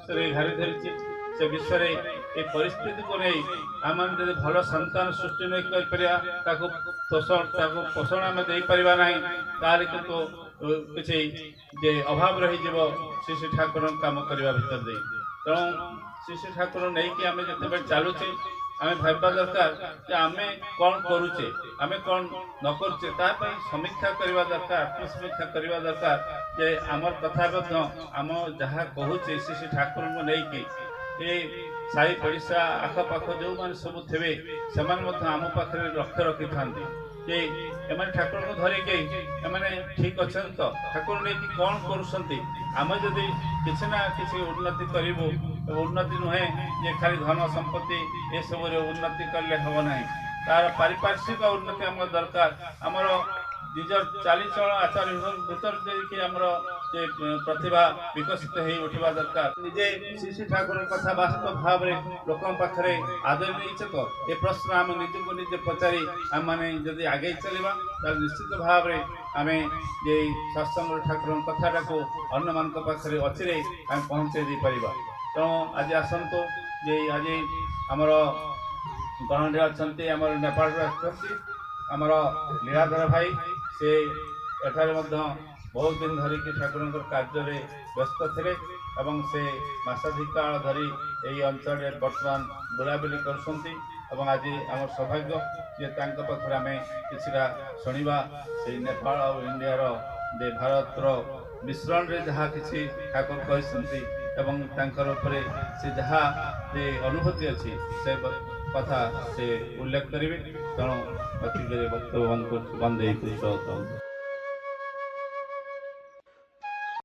ପରିସ୍ଥିତିରେ ଘାରି ଧରିଛି। ସେ ବିଷୟରେ ଏ ପରିସ୍ଥିତିକୁ ନେଇ ଆମେମାନେ ଯଦି ଭଲ ସନ୍ତାନ ସୃଷ୍ଟି ନେଇ କରିପାରିବା, ତାକୁ ପୋଷଣ ଆମେ ଦେଇପାରିବା ନାହିଁ, ତାହେଲେ କିନ୍ତୁ କିଛି ଯେ ଅଭାବ ରହିଯିବ ଶ୍ରୀ ଶ୍ରୀ ଠାକୁରଙ୍କ କାମ କରିବା ଭିତରେ ଦେଇ। ତେଣୁ ଶ୍ରୀ ଶ୍ରୀ ଠାକୁର ନେଇକି ଆମେ ଯେତେବେଳେ ଚାଲୁଛେ, ଆମେ ଭାବିବା ଦରକାର ଯେ ଆମେ କ'ଣ କରୁଛେ, ଆମେ କ'ଣ ନ କରୁଛେ, ତା ପାଇଁ ସମୀକ୍ଷା କରିବା ଦରକାର, ଆତ୍ମସମୀକ୍ଷା କରିବା ଦରକାର ଯେ ଆମର କଥା ମଧ୍ୟ ଆମ ଯାହା କହୁଛେ ଶ୍ରୀ ଶ୍ରୀ ଠାକୁରଙ୍କୁ ନେଇକି, ଏ ସାହି ପଡ଼ିଶା ଆଖପାଖ ଯେଉଁମାନେ ସବୁ ଥିବେ, ସେମାନେ ମଧ୍ୟ ଆମ ପାଖରେ ଲକ୍ଷ୍ୟ ରଖିଥାନ୍ତି ଯେ ଏମାନେ ଠାକୁରଙ୍କୁ ଧରିକି ଏମାନେ ଠିକ ଅଛନ୍ତି ତ, ଠାକୁର ନେଇକି କ'ଣ କରୁଛନ୍ତି। ଆମେ ଯଦି କିଛି ନା କିଛି ଉନ୍ନତି କରିବୁ, ଉନ୍ନତି ନୁହେଁ ଯେ ଖାଲି ଧନ ସମ୍ପତ୍ତି ଏସବୁରେ ଉନ୍ନତି କଲେ ହେବ ନାହିଁ। ତାର ପାରିପାର୍ଶ୍ୱିକ ଉନ୍ନତି ଆମର ଦରକାର। ଆମର ନିଜର ଚାଲିଚଳନ, ଆଚାର ଭିତରେ ଦେଇକି ଆମର ଯେ ପ୍ରତିଭା ବିକଶିତ ହେଇ ଉଠିବା ଦରକାର। ନିଜେ ଶ୍ରୀ ଶ୍ରୀ ଠାକୁରଙ୍କ କଥା ବାସ୍ତବ ଭାବରେ ଲୋକଙ୍କ ପାଖରେ ଆଦରି ନେଇଛେ ତ? ଏ ପ୍ରଶ୍ନ ଆମେ ନିଜକୁ ନିଜେ ପଚାରି ଆମମାନେ ଯଦି ଆଗେଇ ଚାଲିବା, ତାହେଲେ ନିଶ୍ଚିତ ଭାବରେ ଆମେ ଯେ ସତ୍ସଙ୍ଗର ଠାକୁରଙ୍କ କଥାଟାକୁ ଅନ୍ୟମାନଙ୍କ ପାଖରେ ଅଚିରେ ଆମେ ପହଞ୍ଚାଇ ଦେଇପାରିବା। ତେଣୁ ଆଜି ଆସନ୍ତୁ ଯେ ଆଜି ଆମର ଗହଣରେ ଅଛନ୍ତି, ଆମର ନେପାଳରୁ ଆସିଛନ୍ତି ଆମର ଲୀଳାଧର ଭାଇ। ସେ ଏଠାରେ ମଧ୍ୟ ବହୁତ ଦିନ ଧରିକି ଠାକୁରଙ୍କର କାର୍ଯ୍ୟରେ ବ୍ୟସ୍ତ ଥିଲେ ଏବଂ ସେ ମାସାଧିକ କାଳ ଧରି ଏହି ଅଞ୍ଚଳରେ ବର୍ତ୍ତମାନ ବୁଲାବୁଲି କରୁଛନ୍ତି ଏବଂ ଆଜି ଆମର ସୌଭାଗ୍ୟ ଯେ ତାଙ୍କ ପାଖରେ ଆମେ କିଛିଟା ଶୁଣିବା, ସେଇ ନେପାଳ ଆଉ ଇଣ୍ଡିଆର ଯେ ଭାରତର ମିଶ୍ରଣରେ ଯାହା କିଛି ଠାକୁର କହିଛନ୍ତି ଏବଂ ତାଙ୍କର ଉପରେ ସେ ଯାହା ଯେ ଅନୁଭୂତି ଅଛି, ସେ କଥା ସେ ଉଲ୍ଲେଖ କରିବେ। ତେଣୁ ଅତିକରେ ବକ୍ତବ୍ୟ ବନ୍ଦ କରୁଛି। ବନ୍ଦେ ପୁରୁଷୋତ୍ତମ।